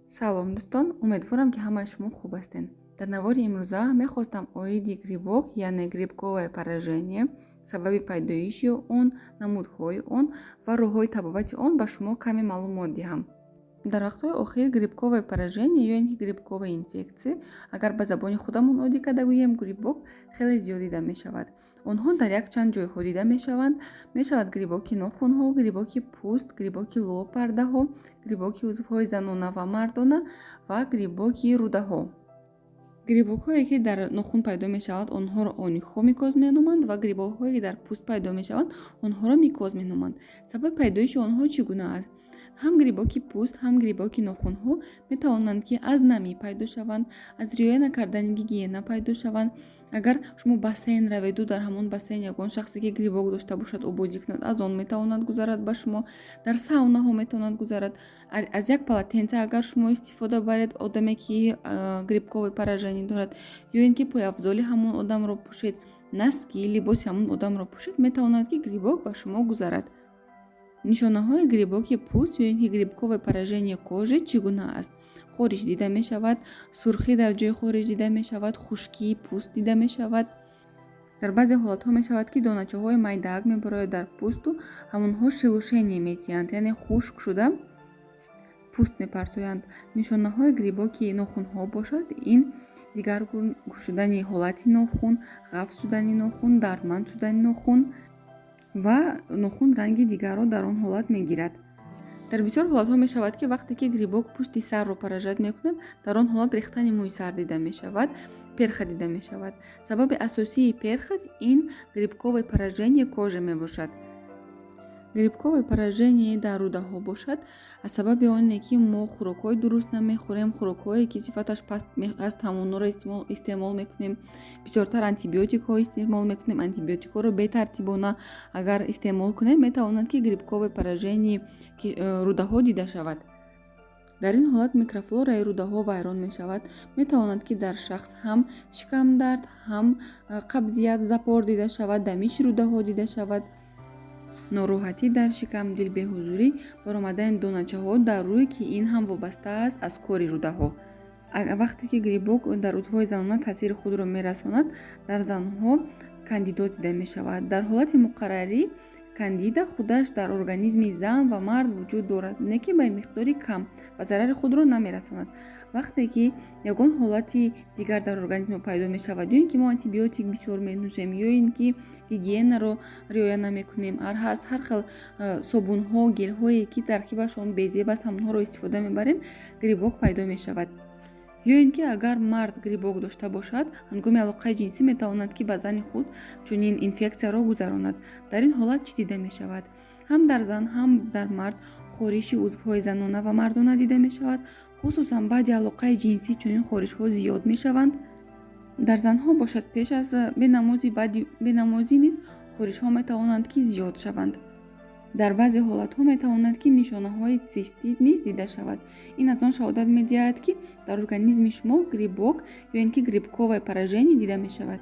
Салом, дӯстон! Умедворам, ки ҳамаи шумо хуб ҳастед. Дар навори имрӯза мехостам оиди грибок, яъне грибковое поражение, сабаби пайдоиши он, намудҳои он ва роҳҳои табобати он ба шумо каме маълумот диҳам. Дар вақтҳои охир грибковое поражение ё ин ки грибковая инфекция, агар ба забони худамон оддӣ карда гӯем, грибок, хеле зиёд дида мешавад. Онҳо дар якчанд ҷойҳо дида мешаванд. Мешавад грибоки нохунҳо, грибоки пӯст, грибоки лобпардаҳо, грибоки узвҳои занона ва мардона ва грибоки рӯдаҳо. Грибокҳое, ки дар нохун пайдо мешавад, онҳоро онихомикоз меноманд ва грибокҳое, ки дар пӯст пайдо мешаванд, онҳоро микоз меноманд. Сабаби пайдоиши онҳо чӣ гуна аст? Ҳам грибоки пӯст, ҳам грибоки нохунҳо метавонанд, ки аз намӣ пайдо шаванд, аз риоя накардани гигиена пайдо шаванд. Агар шумо бассейн раведу дар ҳамон бассейн ягон шахсе, ки грибок дошта бошад, обозӣ кунад, аз он метавонад гузарад ба шумо. Дар саунаҳо метавонад гузарад. Аз як полотенце агар шумо истифода баред, одаме, ки грибковое поражение дорад, ё ин ки пойафзоли ҳамон одамро пӯшед, носки, либоси ҳамон одамро пӯшед, метавонад, ки грибок ба шумо гузарад. Нишонаҳои грибоки пӯст ё ин ки грибковое поражение кожи чӣ гуна аст? Хориш дида мешавад, сурхӣ дар ҷои хориш дида мешавад, хушкии пӯст дида мешавад. Дар баъзе ҳолатҳо мешавад, ки доначаҳои майдаак мебарояд дар пӯсту ҳамонҳо шелушение метиҳанд, яъне хушк шуда пӯст мепартоянд. Нишонаҳои грибоки нохунҳо бошад, ин дигаргун шудани ҳолати нохун, ғафз шудани нохун, дардманд шудани нохун ва нохун ранги дигарро дар он ҳолат мегирад. Дар бисёр ҳолатҳо мешавад, ки вақте ки грибок пӯсти сарро поражать мекунад, дар он ҳолат рехтани мӯи сар дида мешавад, перхоть дида мешавад. Сабаби асосии перхоть ин грибковое поражение кожи мебошад. Грибковое поражение дар рӯдаҳо бошад, аз сабаби оне, ки мо хӯрокҳои дуруст намехӯрем, хӯрокҳое, ки сифаташ паст аст, ҳамонҳоро истеъмол мекунем, бисёртар антибиотикҳо истеъмол мекунем. Антибиотикҳоро бетартибона агар истеъмол кунем, метавонад, ки грибковое поражение рӯдаҳо дида шавад. Дар ин ҳолат микрофлораи рӯдаҳо вайрон мешавад. Метавонад, ки дар шахс ҳам шикамдард, ҳам қабзият, запор дида шавад, дамиши рӯдаҳо дида шавад, нороҳатӣ дар шикам, дилбеҳузурӣ, баромадани доначаҳо дар рӯй, ки ин ҳам вобаста аст аз кори рӯдаҳо. Вақте ки грибок дар узвҳои занона таъсири худро мерасонад, дар занҳо кандидоз дида мешавад. Дар ҳолати муқаррарӣ кандида худаш дар организми зан ва мард вуҷуд дорад, не ки ба миқдори кам ва зарари худро намерасонад. Вақте ки ягон ҳолати дигар дар организм пайдо мешавад, ё ин ки мо антибиотик бисёр менӯшем, ё ин ки гигиенаро риоя намекунем, аз ҳар хел собунҳо, гелҳое, ки таркибашон безеб аст, ҳамонҳоро истифода мебарем, грибок пайдо мешавад. Ё ин ки агар мард грибок дошта бошад, ҳангоми алоқаи ҷинсӣ метавонад, ки ба зани худ чунин инфексияро гузаронад. Дар ин ҳолат чӣ дида мешавад? Ҳам дар зан, ҳам дар мард хориши узвҳои занона ва мардона дида мешавад. Хусусан баъди алоқаи ҷинсӣ чунин хоришҳо зиёд мешаванд. Дар занҳо бошад, пеш аз бенамозӣ, баъди бенамозӣ низ хоришҳо метавонанд, ки зиёд шаванд. Дар баъзе ҳолатҳо метавонад, ки нишонаҳои цистит низ дида шавад. Ин аз он шаҳодат медиҳад, ки дар организми шумо грибок ё ин ки грибковое поражение дида мешавад.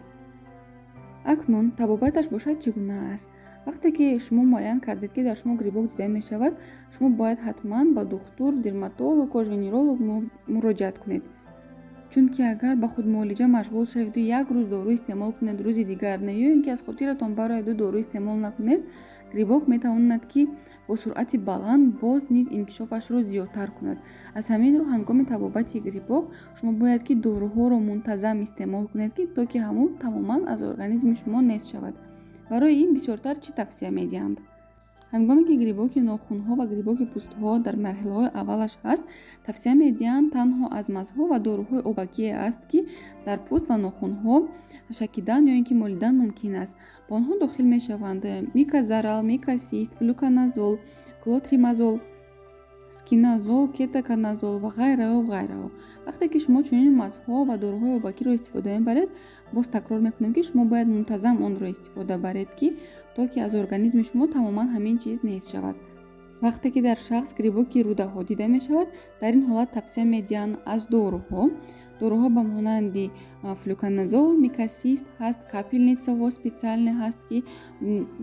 Акнун табобаташ бошад, чӣ гуна аст? Вақте ки шумо муайян кардед, ки дар шумо грибок дида мешавад, шумо бояд ҳатман ба духтур, дерматолог, кожвенеролог муроҷиат кунед, чунки агар ба худмуолиҷа машғул шаведу як рӯз дору истеъмол кунед, рӯзи дигар не, ё ин ки аз хотиратон барояду дору истеъмол накунед, грибок метавонад, ки бо суръати баланд боз низ инкишофашро зиёдтар кунад. Аз ҳамин рӯ ҳангоми табобати грибок шумо бояд, ки доруҳоро мунтазам истеъмол кунед, ки то ки ҳамун тамоман аз организми шумо нест шавад. Барои ин бисёртар чӣ тавсия медиҳанд? Ҳангоме ки грибоки нохунҳо ва грибоки пӯстҳо дар марҳилаҳои аввалаш ҳаст, тавсия медиҳанд танҳо аз мазҳо ва доруҳои обакие аст, ки дар пӯст ва нохунҳо шакидан ё ин ки молидан мумкин аст. Ба онҳо дохил мешаванд микозарал, микосист, флюконазол, клотримазол, скиназол, кетоконазол ва ғайраҳу ғайраҳо. Вақте ки шумо чунин мазҳо ва доруҳои обакиро истифода мебаред, боз такрор мекунем, ки шумо бояд мунтазам онро истифода баред, ки то ки аз организми шумо тамоман ҳамин чиз нест шавад. Вақте ки дар шахс грибоки рӯдаҳо дида мешавад, дар ин ҳолат тавсия медиҳанд аз доруҳо. Доруҳо ба монанди флюконазол, Микосист ҳаст, капельницаҳо специальный ҳаст, ки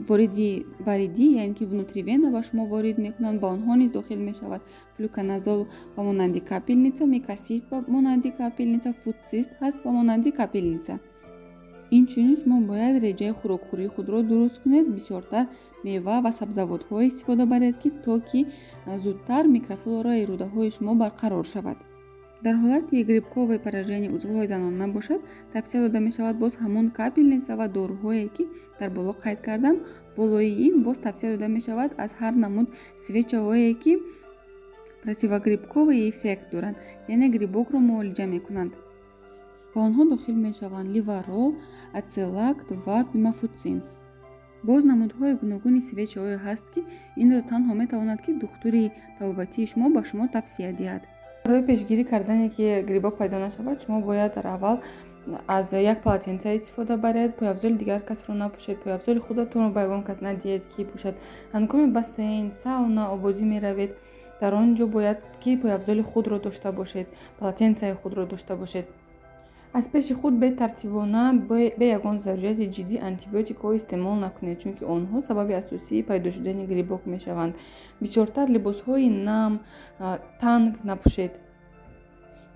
вориди варидӣ, яъне ки внутривенно ба шумо ворид мекунанд, ба онҳо низ дохил мешавад. Флюконазол ба монанди капельница, Микосист ба монанди капельница, Фуцист ҳаст ба монанди капельница. Инчунин шумо бояд реҷаи хӯрокхӯрии худро дуруст кунед, бисёртар мева ва сабзавотҳо истифода баред, ки то ки зудтар микрофлораи рӯдаҳои шумо барқарор шавад. Дар ҳолати грибковое поражение узвҳои занона набошад, тавсия дода мешавад боз ҳамон капельница ва доруҳое, ки дар боло қайд кардам. Болои ин боз тавсия дода мешавад аз ҳар намуд свечаҳое, ки противогрибковый эффект доранд, яъне грибокро муолиҷа мекунанд. Ба онҳо дохил мешаванд Ливарол, Ацилакт ва Пимафуцин. Боз намудҳои гуногуни свечаҳое ҳаст, ки инро танҳо метавонад, ки духтури табобатии шумо ба шумо тавсия диҳад. Барои пешгирӣ кардане, ки грибок пайдо нашавад, шумо бояд дар аввал аз як полотенца истифода баред, пойафзоли дигар касро напӯшед, пойафзоли худатонро ба ягон кас надиҳед, ки пӯшад. Ҳангоми бассейн, сауна, обозӣ меравед, дар он ҷо бояд ки пойафзоли худро дошта бошед, полотенцаи худро дошта бошед. Аз пеши худ бетартибона, бе ягон зарурияти ҷиддӣ антибиотикҳо истеъмол накунед, чунки онҳо сабаби асосии пайдо шудани грибок мешаванд. Бисёртар либосҳои нам, танг напӯшед.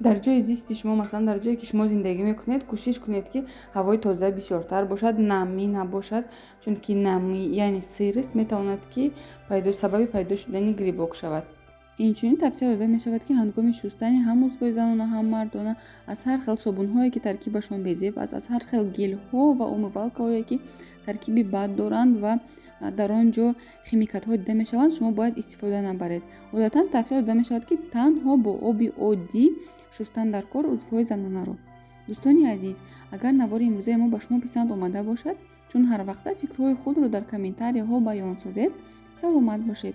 Дар ҷои зисти шумо, масалан, дар ҷое, ки шумо зиндагӣ мекунед, кӯшиш кунед, ки ҳавои тоза бисёртар бошад, намӣ набошад, чунки намӣ, яъне сырость, метавонад, ки сабаби пайдо шудани грибок шавад. Инчунин тавсия дода мешавад, ки ҳангоми шустани ҳам узвҳои занона, ҳам мардона аз ҳар хел собунҳое, ки таркибашон безеб аст, аз ҳар хел гелҳо ва умывалкаҳое, ки таркиби бад доранд ва дар он ҷо химикатҳо дида мешаванд, шумо бояд истифода набаред. Одатан тавсия дода мешавад, ки танҳо бо оби оддӣ шустан дар кор узвҳои занонаро. Дӯстони азиз, агар навори имрӯзаи мо ба шумо писанд омада бошад, чун ҳар вақта фикрҳои худро дар комментарияҳо баён созед. Саломат бошед.